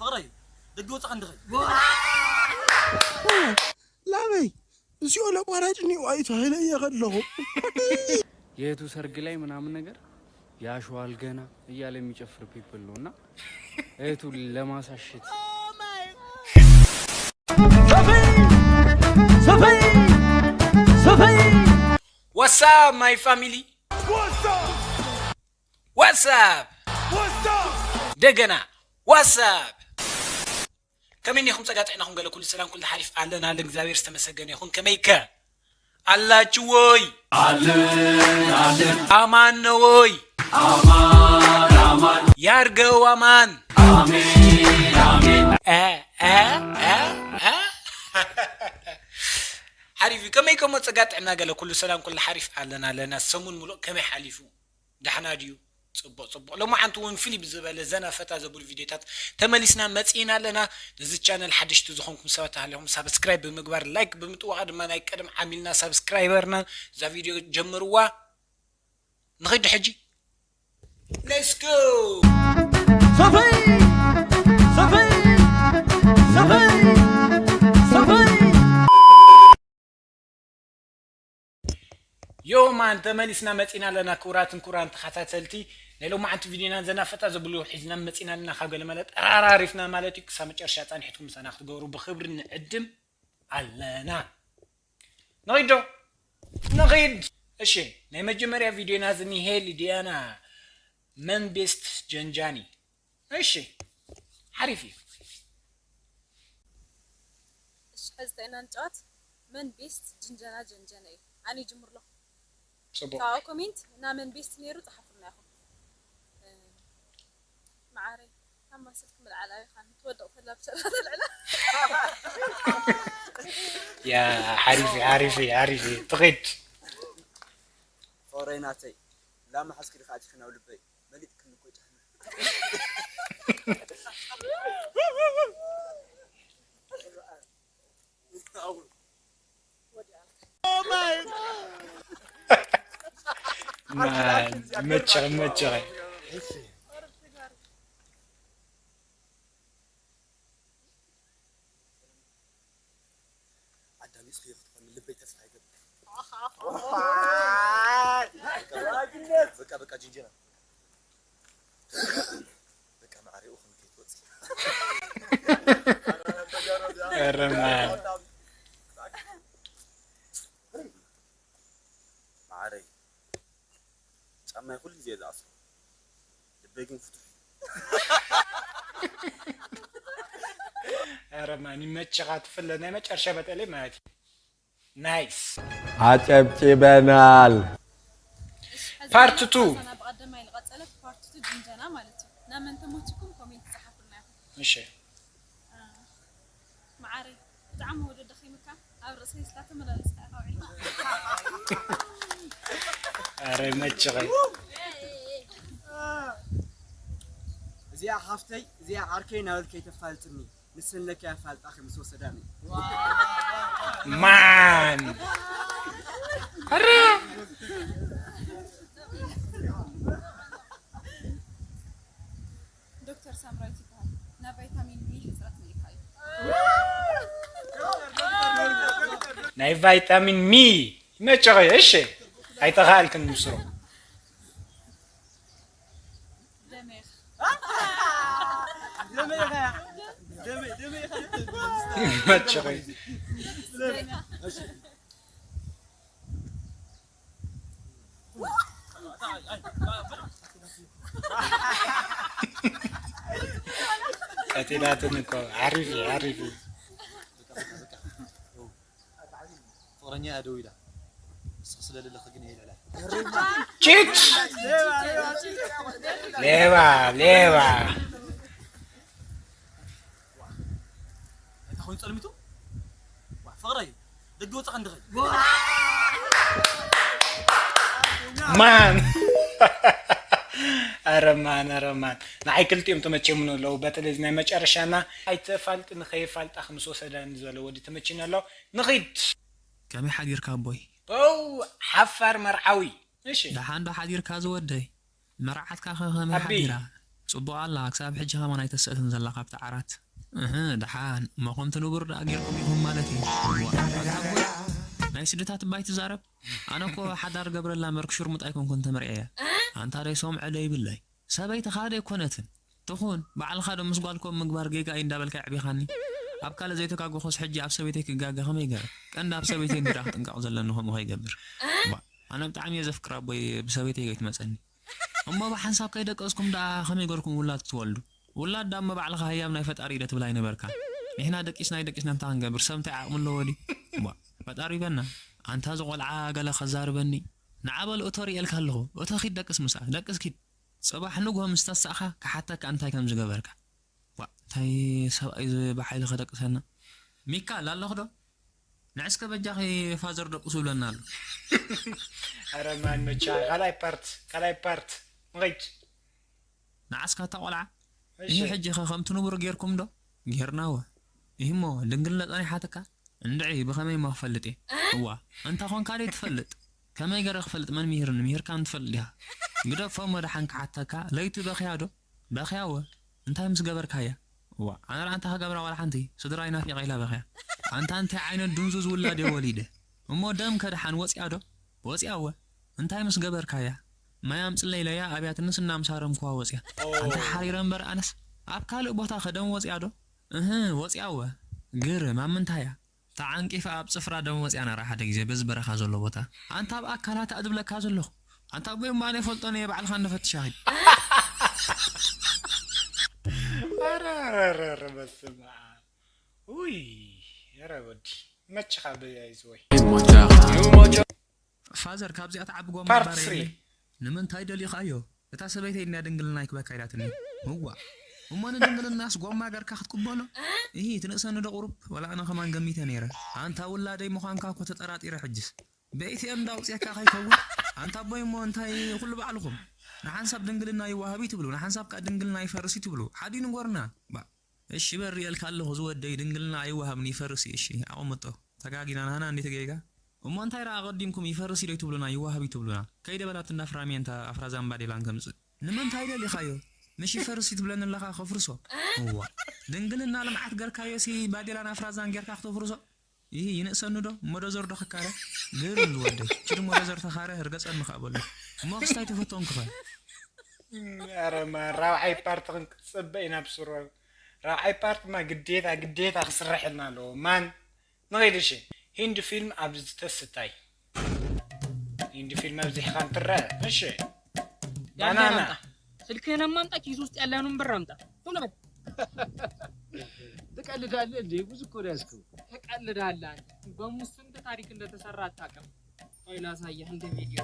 ፍቕረይ፣ ደገ ወጻኻ እንድኸይ። ላመይ፣ እዚኦ ለቋራጭ እኒኦ ኣይተህለየ ከለኹ። የእህቱ ሰርግ ላይ ምናምን ነገር ያሸዋል ገና እያለ የሚጨፍር people ነው እና እህቱ ለማሳሸት። What's up, my family? What's up? ደገና what's up? ከመይ እኒኹም? ጸጋ ጥዕናኹም ገለ ኩሉ ሰላም፣ ኩሉ ሓሪፍ ኣለና፣ ኣለን እግዚኣብሔር ዝተመሰገነ ይኹን። ከመይከ ኣላችሁ ወይ? ኣለን፣ ኣለን። ኣማን ነው ወይ? ኣማን፣ ኣማን። ያርገው ኣማን። ኣሜን፣ ኣሜን። እ፣ እ፣ እ፣ እ። ሓሪፍ እዩ። ከመይ ከሞ ጸጋ ጥዕና ገለ ኩሉ ሰላም፣ ኩሉ ሓሪፍ ኣለና፣ ኣለና። ሰሙን ሙሉእ ከመይ ሓሊፉ? ዳሕና ድዩ? ጽቡቕ፣ ጽቡቕ። ሎማዓንቲ እውን ፍልይ ብዝበለ ዘና ፈታ ዘብሉ ቪድዮታት ተመሊስና መጺእና ኣለና። ነዚ ቻነል ሓደሽቲ ዝኾንኩም ሰባት ተሃሊኹም ሳብስክራይብ ብምግባር፣ ላይክ ብምጥዋቕ ድማ ናይ ቀደም ዓሚልና ሳብስክራይበርና እዛ ቪድዮ ጀምርዋ። ንኸይድ ሕጂ። Let's go! ሰፈይ! ሰፈይ! ሰፈይ! ሰፈይ! ዮማን ተመሊስና መጺና ኣለና። ክቡራትን ክቡራን ተኸታተልቲ ናይ ሎማዓንቲ ቪድዮና ዘና ፈታ ዘብሉ ሒዝና መጺና ኣለና። ካብ ገለመለ ጠራራሪፍና ማለት እዩ። ክሳብ መጨረሻ ጻኒሕትኩም ምሳና ክትገብሩ ብኽብሪ ንዕድም ኣለና። ንኺድ ዶ? ንኺድ። እሺ፣ ናይ መጀመርያ ቪድዮና ዝኒሄ ሊድያና መን ቤስት ጀንጃኒ። እሺ፣ ሓሪፍ እዩ። እሺ፣ ሕዚ እንታይ ኢና ንጫወት? መን ቤስት ጅንጀና ጀንጀነ እዩ። ኣነ ይጅምር ኣለኹ። ጽቡቕ። ታው ኮሜንት እና መን ቤስት ነይሩ ጸሓፉልና ኢኹም። እ፣ መዓረይ፣ ካብ ማሰልኩም ልዓል ኣበይ ኻን ትወድቕ ተላ ብሰራ ተልዕላ። ያ፣ ሓሪፍ እዩ፣ ሓሪፍ እዩ፣ ሓሪፍ እዩ። ትኺድ። ፍቕረይ ናተይ፣ ላማ ሓዝኪ ዲኻ ኣቲኺ ናብ ልበይ? መሊእክኒ እኮ ጫማ። ማን መቸኸ፣ መቸኸ። ኣዳሚፅክዮ ክትኾኒ ልበይ ተስፋ ይገብር። በቃ፣ በቃ፣ ጅንጀና። በቃ፣ መዓረይ፣ እኹም ከይትወፂ። ኧረ ማን። መዓረይ፣ ጫማይ ኩሉ ግዜ ዝኣስሮ፣ ልበይ ግን ፍቱሕ እዩ። ኧረ ማን ይመችኻ፣ ትፍለ ናይ መጨረሻ በተለይ ማለት እዩ። ናይስ። ኣጨብጭበናል። ፓርት ቱ። ብቐደማይ ዝቐጸለት ፓርት ቱ ጅንጀና ማለት እዩ። ናብ መን ተመችኩም ኮሜንት ጸሓፉልና ኢኹም። እሺ። መዓረይ፣ ብጣዕሚ ወደ ደኺምካ፣ ኣብ ርእሰይ ስላ ተመላለስካ ኢኻ ውዒልካ። ኣረ መቸኸ። እዚኣ ሓፍተይ፣ እዚኣ ዓርከይ እናበልከ ኣይተፋልጥኒ። ንስን ለኪ ኣፋልጣኺ ምስ ወሰዳኒ። ማን? ኣረ። ዶክተር ሳምራዊት ይበሃል። ናይ ቫይታሚን ቢ ሕጽረት ነይርካ እዩ። ናይ ቫይታሚን ሚ ይመቸኸ? እሺ፣ ኣይተኻእልክን ምስሮ። ደሜኽ። ይመቸኸ? ቀቲላትን እኮ። ሓሪፍ እዩ፣ ሓሪፍ እዩ። ፍቕረኛ እያ ደው ኢላ። ንስኺ ስለ ዘለኺ ግን እየ ልዕላ። ቺት! ሌባ፣ ሌባ። እንታይ ኮይኑ ጸልሚቱ? ዋ፣ ፍቕረይ፣ ደገ ወጻኻ እንድኸይ? ማን? ኣረ ማን፣ ኣረ ማን። ንዓይ ክልቲኦም ተመቸሙኒ ኣለዉ። በተለይ እዚ ናይ መጨረሻና ኣይተፋልጥኒ ከየፋልጣ ምስ ወሰዳኒ ዘሎ ወዲ ተመችኒ ኣሎ። ንኺድ። ከመይ ሓዲርካ ኣቦይ? ኦው፣ ሓፋር መርዓዊ። እሺ። ደሓን ዶ ሓዲርካ ዝወደይ? መርዓትካ ከ ከመይ ኣቢ። ሓዲራ? ጽቡቕ ኣላ፣ ክሳብ ሕጂ ከማን ኣይተስእትን ዘላ ካብቲ ዓራት። እህ፣ ደሓን፣ እሞ ከምቲ ንቡር ደኣ ጌርኩም ኢኹም ማለት እዩ። ዋ፣ ኣታ ጉድ፣ ናይ ስድታት እባ ኣይትዛረብ። ኣነ እኮ ሓዳር ገብረላ እምበር ክሽርሙጥ ኣይኮንኩን ተመርዕየ። ኣንታ ደይ ሰምዐ ደይ ይብለይ። ሰበይትኻ ደይ ኮነትን። ትኹን፣ ባዕልኻ ዶ ምስ ጓልኮ ምግባር ጌጋ እዩ እንዳበልካ የዕቢኻኒ? ኣብ ካልእ ዘይተጋገኹስ ሕጂ ኣብ ሰበይተይ ክጋገ ከመይ ገረ? ቀንዲ ኣብ ሰበይተይ እንድዳ ክጥንቀቕ ዘለኒ ከምኡ ከይገብር። ዋ፣ ኣነ ብጣዕሚ እየ ዘፍቅራ እቦይ ብሰበይተይ ከይትመጸኒ። እሞ ብሓንሳብ ከይደቀስኩም ደኣ ከመይ ገርኩም ውላድ ትወልዱ? ውላድ ደኣ እሞ ባዕልኻ ህያብ ናይ ፈጣሪ ኢደ ትብል ኣይነበርካ። ንሕና ደቂስና ኣይደቂስና እንታይ ክንገብር? ሰብ እንታይ ዓቕሚ ኣለዎ ድዩ? ዋ፣ ፈጣሪ ይበና። ኣንታ እዚ ቆልዓ ገለ ከዛርበኒ። ንዓ በል እቶ ርእየልካ ኣለኹ። እቶ ኪድ ደቅስ ምሳኣ። ደቅስ ኪድ። ጽባሕ ንግሆ ምስ ተሳእኻ ክሓተካ እንታይ ከም ዝገበርካ። ዋ፣ እንታይ ሰብኣይ እዚ ብሓይሊ ከደቅሰና? ሚካል ኣለኹ ዶ? ንዕስከ በጃኺ ፋዘር ደቁሱ ብለና ኣሎ። ኣረ ማን መቻ፣ ካልኣይ ፓርት፣ ካልኣይ ፓርት። ንኸይድ። ንዓስካ እታ ቆልዓ። እሺ። ይህ ሕጂ ኸ ከምቲ ንቡር ጌርኩም ዶ? ጌርናዎ። ይህሞ ድንግልና ጸኒሓትካ? እንድዒ ብኸመይ እሞ ክፈልጥ እየ? እዋ፣ እንተ ኾንካ ደይ ትፈልጥ? ከመይ ገረ ክፈልጥ መን ምሂርኒ? ምሂርካ እንትፈልጥ ዲኻ? ግደፎ እሞ ደሓን ክሓተካ፣ ለይቱ በኽያ ዶ? በኽያ እወ። እንታይ ምስ ገበርካያ? እዋ፣ ኣነ ደኣ እንታይ ክገብራ ዋላ ሓንቲ፣ ስድራይ ናፊቐ ኢላ በኽያ። ኣንታ እንታይ ዓይነት ድንዙዝ ውላድ እየ ወሊደ? እሞ ደም ከ ደሓን ወጽያ ዶ? ወጽያ እወ። እንታይ ምስ ገበርካያ? ማይ ኣምጽለይ ኢለያ ኣብያትንስ እናምሳረምኩዋ ወጽያ። ኣንታ ሓሪረ እምበር ኣነስ። ኣብ ካልእ ቦታ ከ ደም ወጽያ ዶ? እህ፣ ወጽያ እወ። ግርም፣ ኣብ ምንታያ? ተዓንቂፋ ኣብ ጽፍራ ደም ወጽያ ነራ ሓደ ግዜ በዚ በረኻ ዘሎ ቦታ። ኣንታ ኣብ ኣካላታ ድብለካ ዘለኹ። ኣንታ ኣቦይ እሞ ኣነ ይፈልጦን እየ ባዕልኻ እንደ ፈትሻ ኺድ። ኣረ፣ ኣረ፣ ኣረ፣ ኣረ፣ በስመ ኣብ። ውይ፣ ኣረ ወዲ፣ መችኻ በያይዝ ወይ። ፋዘር፣ ካብዚኣ ትዓቢ ጎማ ፓርት ባር ስሪ። የለይ። ንምንታይ ደሊኻዮ? እታ ሰበይተይ እንድያ ድንግልና ይክበካ ኢላትኒ። እዋ። እሞ ንድንግልናስ ጎማ ገርካ ክትቅበሎ? እሂ፣ ትንእሰኒ ዶ ቁሩብ? ወላ ኣነ ከማን ገሚተ ነይረ። ኣንታ ውላደይ ምዃንካ እኮ ተጠራጢረ ሕጅስ። ብኤቲኤም እንዳውፅየካ ከይከውን? ኣንታ ኣቦይ እሞ እንታይ ኩሉ ባዕልኹም? ንሓንሳብ ድንግልና ይዋሃብ እዩ ትብሉ፣ ንሓንሳብ ከኣ ድንግልና ይፈርስ እዩ ትብሉ። ሓዲ ንጎርና። ባ-፣ እሺ በል ሪኤልካ ኣለኹ ዝወደይ ድንግልና ኣይዋሃብን ይፈርስ እዩ። እሺ ኣቐምጦ። ተጋጊና ናህና እንዴት ጌጋ? እሞ እንታይ ደኣ ኣቐዲምኩም ይፈርስ እዩ ዶ ትብሉና ይዋሃብ እዩ ትብሉና? ከይደ በላት እንዳ ፍራሜንታ ኣፍራዛን ባዴላን ከምጽእ። ንምንታይ ደሊኻዮ? ምሽ ይፈርስ እዩ ትብለኒ ኣለኻ ከፍርሶ። እዋ። ድንግልና ልምዓት ገርካዮ ሲ ባዴላን ኣፍራዛን ጌርካ ክተፍርሶ? ይህ ይንእሰኒ ዶ? እሞ ዶዘር ዶ ክካረ? ግርም ዝወደይ። ችድ እሞ ዶዘር ተኻረ ርገጸኒ ከኣ በሎ። እሞ ክስታይ ተፈተንኩኸ? ኧረ ማን ራብዓይ ፓርት ክንጽበ ኢና ብስሩ። ራብዓይ ፓርት ማ ግዴታ፣ ግዴታ ክስረሐልና ኣለዎ። ማን ንኸይድ እሺ። ሂንዲ ፊልም ኣብዚ ተስታይ። ሂንዲ ፊልም ኣብዚሕኻ እንትረአ። እሺ። ያንዴን ባናና። ኣምጣ። ስልክህን ኣማንጣ ኪስ ውስጥ ያለህን ብር አምጣ። ቶሎ በል። ትቀልዳለህ እንዴ? ብዙ እኮ ነው ያዝከው። ትቀልዳለህ አንተ። በሙስና ስንት ታሪክ እንደተሰራ አታውቅም። ቆይ ላሳየህ እንደ ቪዲዮ።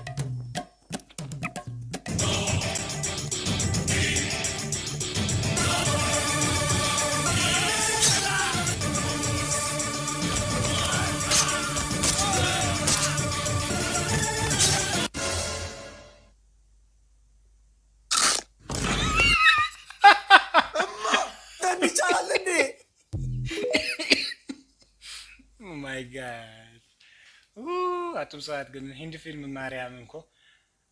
እማ፣ ደም ይቻላል እንዴ? Oh my God። ኡ፣ ኣቱም ሰባት ግን ሂንዲ ፊልም ማርያም እንኮ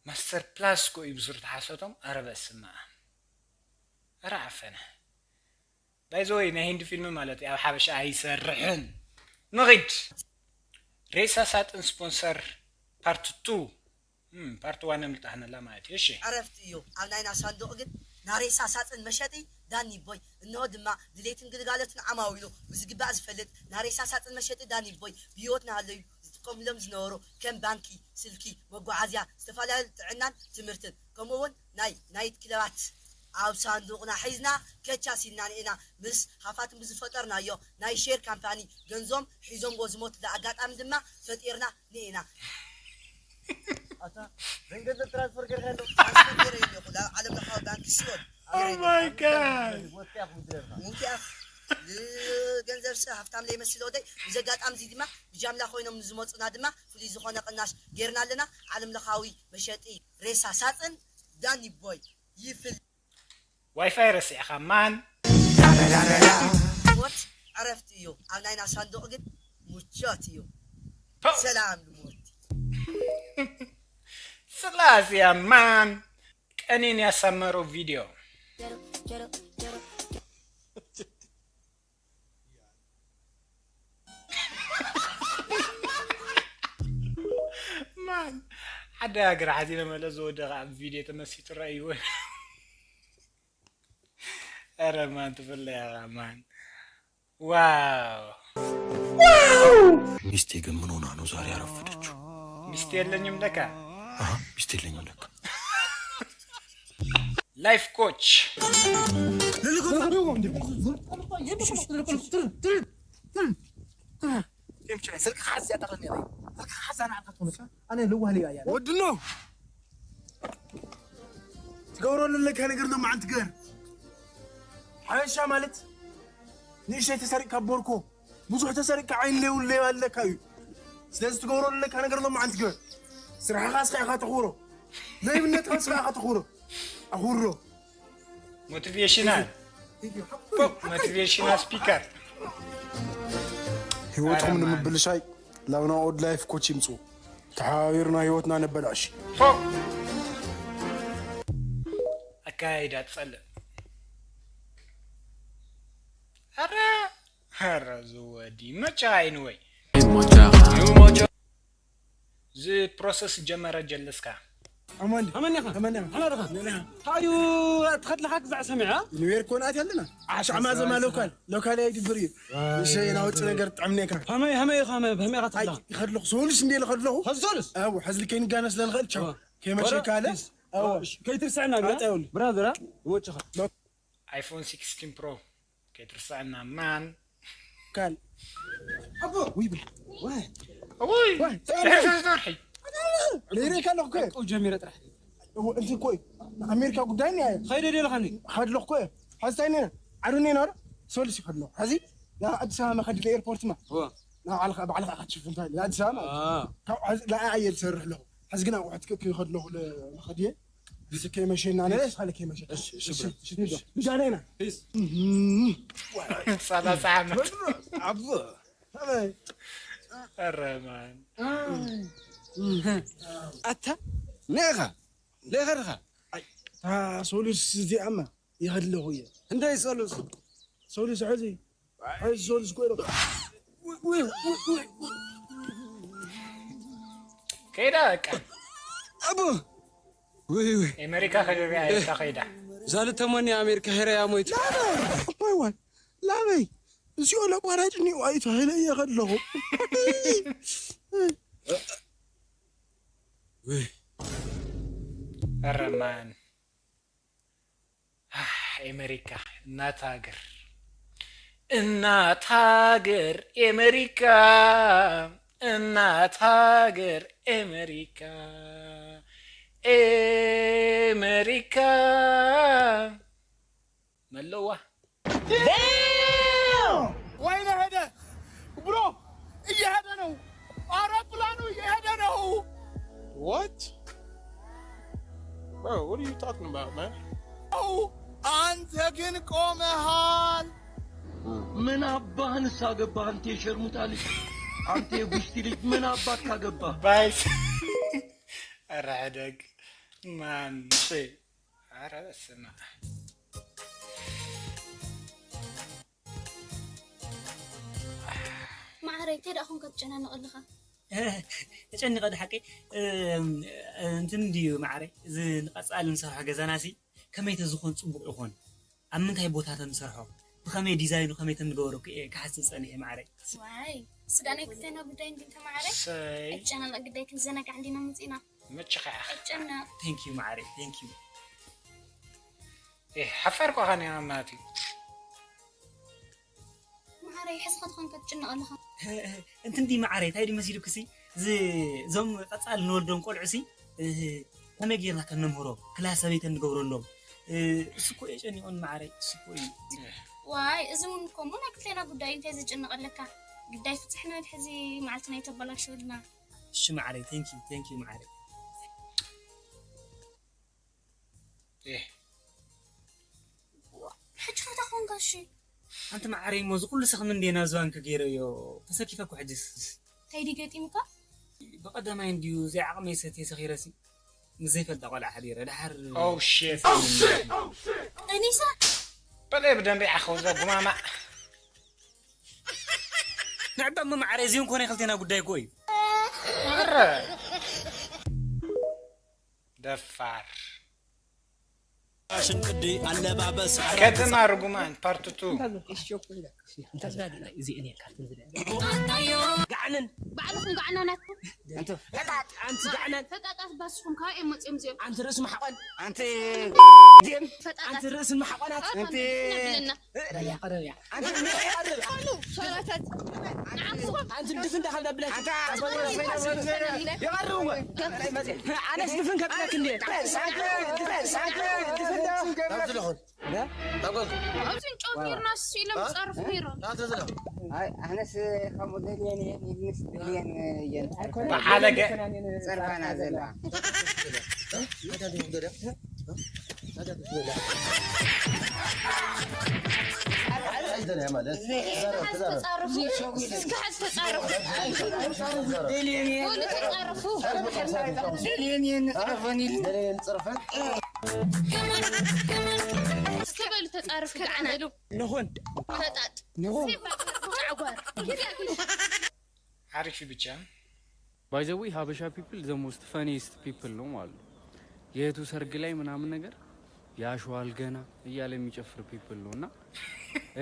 ማስተር ፕላስ እኮ እዩ ብስሩ ተሓሰቶም። ኣረ በስመ ኣብ። ኣረ ዓፈነ። By the way፣ ናይ ሂንዲ ፊልም ማለት እዩ ኣብ ሓበሻ ኣይሰርሕን። ንኺድ። ሬሳ ሳጥን ስፖንሰር ፓርት ቱ። እም፣ ፓርት ዋን ኣምልጣህነላ ማለት እዩ። እሺ። ዕረፍቲ እዩ። ኣብ ናይና ሳንዱቕ ግን ናሬሳ ሳጥን መሸጢ ዳኒ ቦይ። እንሆ ድማ ድሌትን ግልጋሎትን ዓማዊሉ ብዝግባእ ዝፈልጥ ናሬሳ ሳጥን መሸጢ ዳኒ ቦይ ብህይወት ናሃለዩ ዝጥቀሙሎም ዝነበሩ ከም ባንኪ፣ ስልኪ፣ መጓዓዝያ፣ ዝተፈላለዩ ጥዕናን ትምህርትን ከምኡ እውን ናይ ናይት ክለባት ኣብ ሳንዱቕና ሒዝና ከቻስ ኢልና ንኤና ምስ ሃፋትም ብዝፈጠርናዮ ናይ ሼር ካምፓኒ ገንዞም ሒዞምዎ ዝሞትሉ ኣጋጣሚ ድማ ፈጢርና ንኤና። ኣታ፣ ናይ ገንዘብ ትራንስፈር ገይርካ ኣሎ? ትራንስፈር ገይረ ኣለኹ። ናብ ዓለም ለኻዊ ባንክ ሲዮል ገይረ Oh my ኣለኹ። God። ወጥያ ኹም ትረርካ። ሙንኪ ኣፍ፣ ንገንዘብ ሰብ ሃፍታም ለይመስል ወደይ። ብዚ ኣጋጣሚ እዚ ድማ ብጃምላ ኮይኖም ንዝመፁና ድማ ፍሉይ ዝኾነ ቅናሽ ገይርና ኣለና። ዓለም ለኻዊ መሸጢ ሬሳ ሳጥን ዳኒ ቦይ ይፍል። ዋይፋይ ረሲዕኻ ማን? ሞት ዕረፍቲ እዩ። ኣብ ናይና ሳንዱቕ ግን ሙቾት እዩ። ፖ! ሰላም ንሞት። ስላሴ ማን? ቀኔን ያሳመረው ቪዲዮ። ማን ሓደ ሃገር ሓዚነ መለ ዝወደቐ ኣብ ቪድዮ ተመሲጡ ረእይዎ። ኧረ ማን ትፍለያ ማን። ዋው። ሚስቴ ግን ምን ሆና ነው ዛሬ ያረፈደችው? ሚስቴ የለኝም ለካ። አሃ፣ ሚስቴ የለኝም ለካ። ላይፍ ኮች። ስልክኻ እስኪ ኣጠቕልኒ። ስልክኻ ሓዝ ኣነ ልዋህ ልያ። ወድኖ ትገብረሉ ኣለካ ነገር ሎማዓንቲ ገር ሓበሻ ማለት ንእሽተይ ተሰሪቕካ ቦርኮ ብዙሕ ተሰሪቕካ ዓይኒ ሌው ሌው ኣለካ እዩ። ስለዚ ትገብረሉ ኣለካ ነገር ሎማዓንቲ ገር ስራሕኻ እስኻ ኢኻ ተኽብሮ። ዘይብነትካ እስኻ ኢኻ ተኽብሮ። ኣኽብሮ። ሞቲቬሽናል ፖፕ ሞቲቬሽናል ስፒከር። ህይወትኩም ንምብልሻይ ላብ ናይ ኦድ ላይፍ ኮች ይምፁ። ተሓባቢርና ህይወትና ነበላሽ። ፖፕ ኣካይዳ ትጸልእ። ኧረ ኧረ ዝወዲ መጫ ኣይንወይ። እዚ ፕሮሰስ ጀመረ ጀለስካ። ኣማን ኣመን ኢኻ? ኣማን ኢኻ? ሓላ ዲኻ? ኣማን ኢኻ? ታዩ ትኸድለኻ ክዛዕ ሰሚዐ? ኒውዮርክ ኮን ኣትያ ኣለና። ዓሻ ዓሻ ማዘማ ዛይ ሎካል፣ ሎካል ኣይድብር እዩ። ዋይ፣ ንሸይ ናውጭ ዋይ። ነገር ጥዕምኔካ። ሃመይ፣ ሃመይ ኢኻ፣ ሃመይ፣ ሃመይ ኢኻ ኣይ፣ ትላ? ይኸድለኹ፣ ሶሉስ እንዴ ይኸድለኹ? ኸዚ ሶሉስ? ኣው፣ ሕዚ ልከይ ንጋነ ስለ ንኽእል፣ ቻው። ዋ። ከይመሸካ ወረ፣ ኣለ? ፒስ። ኣው። እሺ፣ ከይትርስዐና፣ ግና? ኣጣ ይውል። ብራዘራ፣ ይመችኻ። ኣይፎን ሲክስቲን ፕሮ። ከይትርስዐና፣ ማን። ካል። ኣቦ! ውይ፣ ብላ። ዋይ። ውይ! ዋይ! ድሕሪ ሰለስተ ወርሒ። ነይረካ ኣለኹ እኮ። ቀው ጀሚረ ጥራሕ። እዎ፣ እንትን እኮ እዩ። ኣሜሪካ ጉዳይ ነው ያየ። ኸይደ ደለኻኒ? ኸድለኹ እኮ እየ። ሓዚ እንታይ ነና? ዓዱ ነና ዶ? ሶልስ ይኸድለኹ። ሓዚ ያ ኣዲስ ኣበባ መኸዲ ኤርፖርት ማ። እዎ። ና ባዕልኻ፣ ባዕልኻ ኢኻ ትሽፍን እንታይ? ያ ኣዲስ ኣበባ ማለት። አ። ካብ ሓዚ ላ ኣየ ዝሰርሕ ኣለኹ። ሓዚ ግን ኣቑሑት ክክ ይኸድለኹ ለ-፣ መኸድየ። እዚ ከይመሸና ነስ፣ ኻሊ ከይመሸ። እሺ፣ እሺ፣ እሺ፣ ብራ። እሺ፣ ንዶ። ንዳለና። ፒስ። እህ። ሰላሳ ዓመት። ኣቦ። ኣበይ? ኧረ ማን። ኣታ፣ ኔኻ፣ ኔኻ ዲኻ? ኣይ፣ እታ ሶሉስ እዚኣማ ይኸድለኹ እየ። እንታይ ሶሉስ? ሶሉስ ሕዚ፣ ሕዚ ሶሉስ ኮይኖ። ውይ፣ ውይ፣ ውይ፣ ውይ። ከይዳ በቃ። ኣቦ። ውይ፣ ውይ። ኣሜሪካ ከይዳ፣ ኣሜሪካ ከይዳ። ዛልተሞኒ ኣሜሪካ ሄረያ ሞይቱ። ላበይ? እኮ ይዋል። ላበይ? እዚኦ ለቋራጭ ኒው ኣይቶ ሄለ እየ ከለኹ። ውይ። ኧረ ማን። ኣሜሪካ እናት ሃገር፣ እናት ሃገር ኤመሪካ፣ እናት ሃገር ኤመሪካ፣ ኤመሪካ መለዋ። ወይኔ ሄደ ብሮ፣ እየሄደ ነው። አውሮፕላኑ እየሄደ ነው። What? Bro, what are you talking about, man? አንተ ግን ቆመሃል። ምን አባህን ሳገባህ አንተ የሸርሙጣ ልጅ፣ አንተ የቡሽቲ ልጅ ምን አባህ ካገባህ? ባይስ ኧረ ሕደግ ማን ሺ ኧረ በስመ ኣብ። ማዕረይ፣ እንታይ ደኣ ኾንካ ትጨናነቕ ኣለኻ? ተጨኒቐ ድሓቂ። እም፣ እንትን ድዩ ማዕረይ፣ እዚ ንቐጻሊ ንሰርሖ ገዛናሲ ከመይ ተዝኾን ጽቡቕ ይኾን? ኣብ ምንታይ ቦታ ተንሰርሖ? ብኸመይ ዲዛይኑ ከመይ ተንገበሮ እኮ እየ ክሓስብ ጸኒሐ ማዕረይ። ዋይ፣ ስጋ ናይ ክልቴና ጉዳይ እንዲንተ ማዕረይ። እሰይ። ኣይትጨናነቕ ግዳይ ክንዘናጋዕ እንዲና መጺና። መችኻ ኢኻ? ኣይትጨነቕ። Thank you ማዕረይ፣ thank you። ኤህ፣ ሓፋር እኮ ኻን ኢና ማለት እዩ። ማዕረይ፣ ሕዝኻ ትኾንካ ትጭነቕ ኣለኻ። እንትን ዲ ማዕረይ፣ እንታይ ዲ መሲሉክሲ? እዚ፣ እዞም ቀጻሊ ንወልዶም ቆልዑሲ፣ እ፣ ከመይ ጌርና ከም ነምህሮ፣ ክላስ ኣበይ ተንገብረሎም? እ፣ እሱ እኮ የጨኒቑን ማዕረይ፣ እሱ እኮ እዩ። ዋይ፣ እዚ እውን እኮ እሞ ናይ ክልቴና ጉዳይ እዩ፣ እንታይ ዘጨንቕ ኣለካ? ግዳይ ፍትሕና ሕዚ መዓልትና ኣይተበላሽወልና። እሺ ማዕረይ፣ thank you፣ thank you ማዕረይ። ኤህ። ሕጂ ከታ ኾንካ እሺ። ኣንቲ ማዕረይ እሞ እዚ ኩሉ ሰኽም እንዴ ናብዚ ባንክ ገይረዮ ተሰኪፈ እኮ ሕጅስ። እንታይ ድዩ ገጢሙካ? ብቐዳማይ እንድዩ ዘይዓቕመይ ሰትየ ሰኺረሲ። ምስ ዘይፈልጣ ቆልዓ ሓዲረ ድሓር Oh shit. ጠኒሳ በለይ ብደንቢ ዓኸው ዘጉማማዕ ንዕበ መማዕረ እዚውን ኮነ ክልቴና ጉዳይ እኮ እዩ። ኧረ ደፋር ፋሽን ቅዲ ኣለባበስ ከተማ ርጉማን ፓርት ቱ ጋዕነን ባዕልኹም ጋዕና ናትኩም ኣንቲ ጋዕናን ፈጣጣት ባስኹም ካብ እዮም መፅኦም እዚኦም ኣንቲ ርእሲ ማሕቆን ኣንቲ ፈጣጣት ኣንቲ ርእሲ ማሕቆናት ኣንቲ ነብለና ረያ ቀረብያ ኣንቲ ርእሲ ማሕቆን ሸራታት ንዓኹም ኣንቲ ድፍን ዳኸል ደብለች ኣንታ ይቐርብዎ ኣነስ ድፍን ከብለክ እንዴ ኣብዚ እንጨት ጌርና ስኢሎም ዝፀርፉ ነይሮም ኣይ ኣነስ ከምኡ ደልየን እየን ኢልንስ ደልየን እየን ብዓለገ ፀርፋና ዘለዋ ተፃረፉ እስኪ ሓዚ ተፃረፉ ወሉ ተፃረፉ ደልየን እየን ንፅረፈን ኢሉ እስኪ በሉ ተፃረፉ ጋዕና ኢሉ ንኹን ፈጣጥ ጫዕጓር ሓሪፍ ብቻ By the way ሀበሻ people the most funniest people ነው ማለት ነው። የእህቱ ሰርግ ላይ ምናምን ነገር ያሸዋል ገና እያለ የሚጨፍር people ነው እና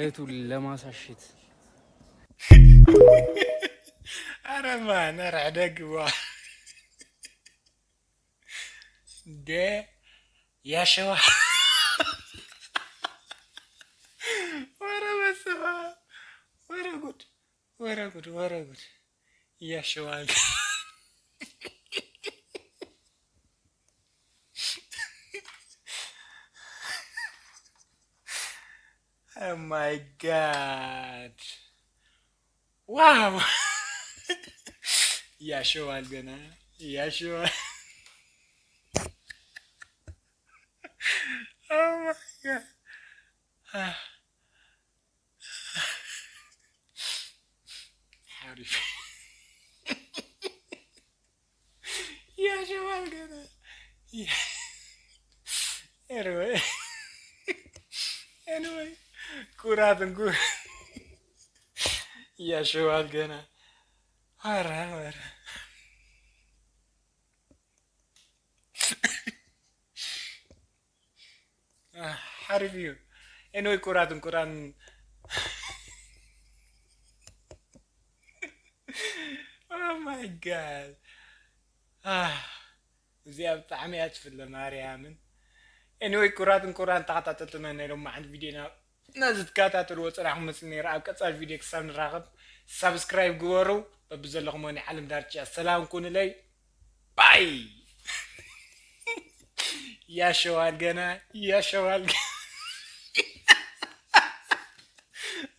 እህቱ ለማሳሸት ኧረ ማን ኧረ ሕደግዋ እንደ ያሸዋ ወረ በስመ አብ ወረ ጉድ ወረ ጉድ ወረ ጉድ ያሸዋ Oh my god. Wow. ያሸዋል ገና ያሸዋል። Oh my god. Ah. ሓሪፍ ያሸዋል ገና Anyway, anyway, ኩራት እንኩ ያሸዋል ገና ኧረ ኧረ ሓሪፍ እዩ። Anyway ኩራት እንኩራን Oh my god. Ah. እዚኣ ብጣዕሚ እያ ትፍለ ማርያምን። Anyway ኩራት እንኩራን ተኸታተልትና ናይ ሎማዓንቲ ቪድዮና ነዚ ትከታተልዎ ፅናሕኩም መፅእ ነይረ ኣብ ቀፃል ቪድዮ ክሳብ ንራኸብ ሳብስክራይብ ግበሩ። በብዘለኹሞ ናይ ዓለም ዳርቻ ሰላም ኩኑለይ። ባይ ያሸዋል ገና ያሸዋል ገና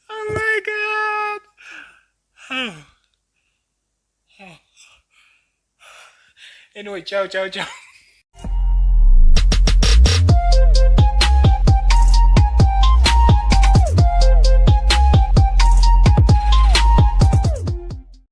Oh my god. Anyway, ciao, ciao, ciao.